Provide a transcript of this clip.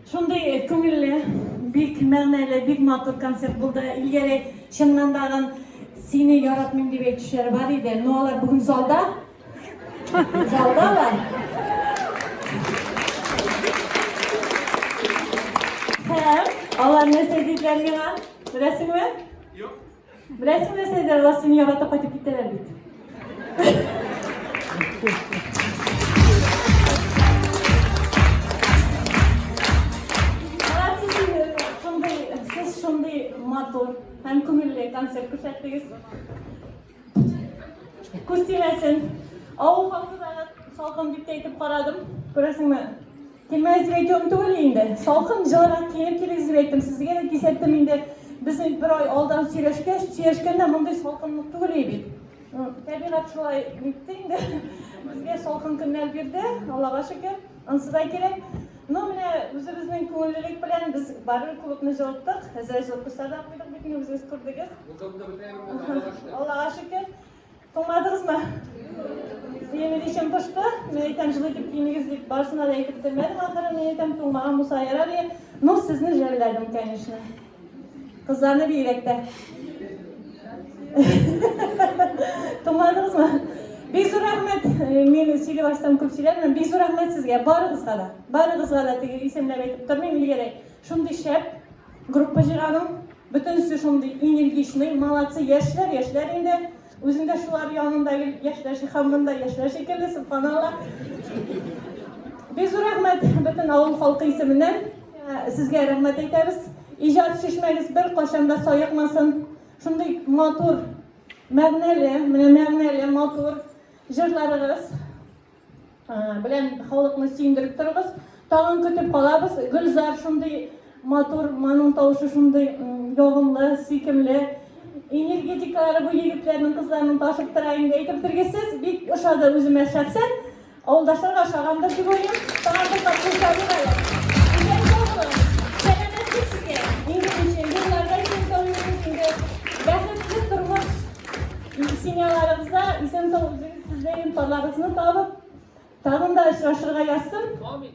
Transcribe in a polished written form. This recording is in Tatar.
Шундый күңелле, бик мәгънәле, бик матур концерт булды. Илгәре чыннан дагын сине яратмыйм дип әйтүчеләр бар иде. Но алар бүген залда. Залда алар. Һәм алар нәрсә диделәр миңа? Беләсеңме? Юк. Беләсеңме нәрсә диделәр? Алар сине яратып кайтып киттеләр бит. Молодцы, шундый, сез шундый матур һәм күңелле концерт күрсәттегез. Күз тимәсен. Авыл халкы да салкын дип тә әйтеп карадым. Күрәсеңме? Килмәгез дип әйтүем түгел инде. Салкын, җылырак киенеп килегез дип әйттем. Сезгә дә кисәттем инде. Без бер ай алдан сөйләшкәч, сөйләшкәндә мондый салкынлык түгел бит. Табигать шулай итте инде. Безгә салкын көннәр бирде, Аллага шөкер. Ансы да кирәк. Ну, менә үзебезнең күңеллелек белән без барыбер клубны җылыттык. Әзер җылыткычлар да куйдык бит инде, үзегез күрдегез. Аллага шөкер. Туңмадыгызмы? Минем эчем пошты. Мин әйтәм, җылы итеп киенегез дип барысына да әйтеп бетермәдем ахыры. Мин әйтәм, туңмаган булса ярар иде. Ну, сезне жәлләдем, конечно. Кызларны бигрәк тә. Туңмадыгызмы? Бик зур рәхмәт. Мин сөйли башласам күп сөйләрмен. Бик зур рәхмәт сезгә, барыгызга да. Барыгызга да теге исемләп әйтеп тормыйм, илгәрәй. Шундый шәп группа җыйганың. Бөтенесе шундый энергичный, молодцы, яшьләр, яшьләр инде. Үзем дә шулар янында гел яшьләр шихаммын да, яшьләр шикелле, субханалла. Бик зур рәхмәт бөтен авыл халкы исеменнән. Сезгә рәхмәт әйтәбез. Иҗат чишмәгез бер кайчан да саекмасын. Шундый матур, мәгънәле, менә мәгънәле, матур җырларыгыз белән халыкны сөендереп торыгыз. Тагын көтеп калабыз. Гөлзар шундый матур, моның тавышы шундый ягымлы, сөйкемле. Энергетикалары бу егетләрнең, кызларның ташып тора инде. Әйтеп бетергесез, бик ошады үземә шәхсән. Авылдашларга ошагандыр дип уйлыйм. Тагын бер кат кул чабыйк әле. Исән сау булыгыз. Сәламәтлек сезгә. Иң беренче юлларда исән сау йөрегез инде. Бәхетле тормыш семьяларыгызда исән сау үзегез сездән парларыгызны табып, тагын да очрашырга язсын. Амин.